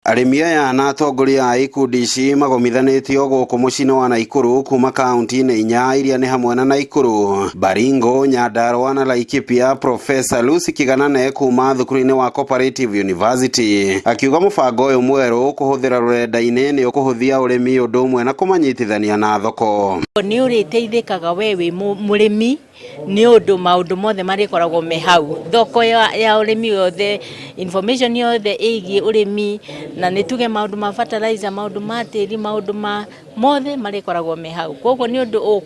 Arĩmi aya na atongoria a ikundi ici magomithanĩtio gũkũ mũciĩ-inĩ wa Naikuru kuma kaunti-inĩ inya iria nĩ hamwe na Naikuru, Baringo, Nyandarua na Laikipia. Professor Lucy Kiganane kuma thukuru-inĩ wa Cooperative University akiuga mũbango ũyũ mwerũ kũhũthĩra rũrenda-inĩ nĩ ũkũhũthia ũrĩmi ũndũ ũmwe na kũmanyitithania na thoko. Nĩ ũrĩteithĩkaga we wĩ mũrĩmi nĩ ũndũ maũndũ mothe marĩkoragwo me hau, thoko ya ũrĩmi yothe, information yothe ĩgiĩ ũrĩmi, na nĩ tuge maũndũ ma fertilizer, maũndũ ma tĩri, maũndũ ma mothe marĩkoragwo me hau. Koguo nĩ ũndũ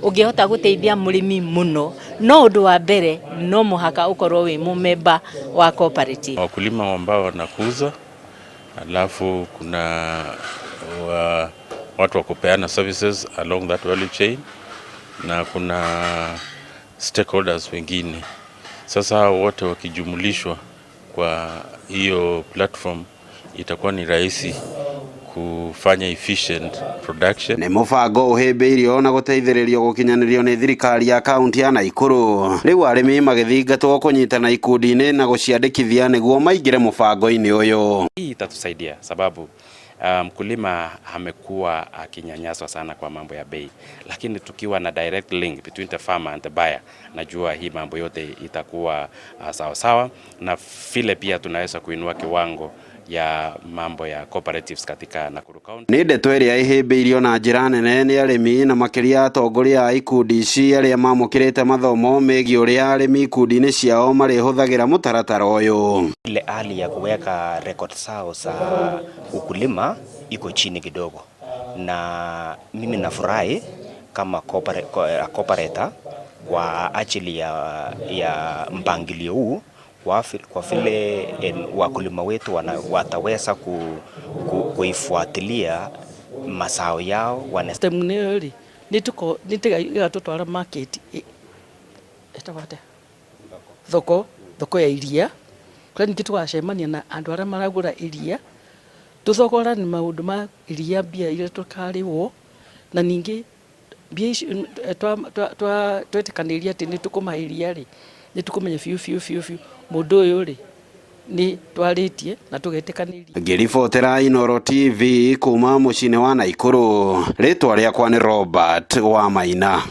ũngĩhota gũteithia mũrĩmi mũno. No ũndũ wa mbere, no mũhaka ũkorwo wĩ mũmemba wa cooperative. Wakulima ambao wanakuza, alafu kuna watu wa kupeana services along that value chain na kuna stakeholders wengine. Sasa hao wote wakijumulishwa kwa hiyo platform, itakuwa ni rahisi kufanya efficient production. Nĩ mũbango ũhĩmbĩirio na gũteithĩrĩrio gũkinyanĩrio nĩ thirikari ya kaunti ya Naikuru. Rĩu arĩmi magĩthingatwo kũnyitana ikundi-inĩ na gũciandĩkithia nĩguo maingĩre mũbango-inĩ ũyũ. Hii itatusaidia sababu mkulima amekuwa akinyanyaswa sana kwa mambo ya bei, lakini tukiwa na direct link between the farmer and the buyer, najua hii mambo yote itakuwa sawa sawa, na vile pia tunaweza kuinua kiwango ya mambo ya cooperatives katika Nakuru County. Nĩ ndeto ĩrĩa ĩhĩmbĩirio na njĩra nene nĩ arĩmi na makĩria atongoria a ikundi ici arĩa mamũkĩrĩte mathomo megiĩ ũrĩa arĩmi ikundi-inĩ ciao marĩhũthagĩra mũtaratara ũyũ. Ile hali ya kuweka record zao za ukulima iko chini kidogo, na mimi nafurahi kama cooperator kwa ajili ya mpangilio huu kwa vile wakulima wetu wataweza kuifuatilia mazao yao. System ĩyo rĩ, nĩ ĩgatũtwara market ĩtagwo atĩa, thoko ya iria, kũrĩa ningĩ tũgacemania na andũ arĩa maragũra iria, tũthogorane maũndũ ma iria, mbia iria tũkarĩhwo, na ningĩ mbia icio twetĩkanĩria atĩ nĩ tũkũmahe iria rĩ, nĩ tũkũmenya biũ biũ biũ biũ mũndũ ũyũ rĩ, nĩ twarĩtie na tũgetĩkanĩria. Ngĩribotera Inooro TV kuma mũciĩ-inĩ wa Naikuru, rĩtwa rĩakwa nĩ Robert Wamaina.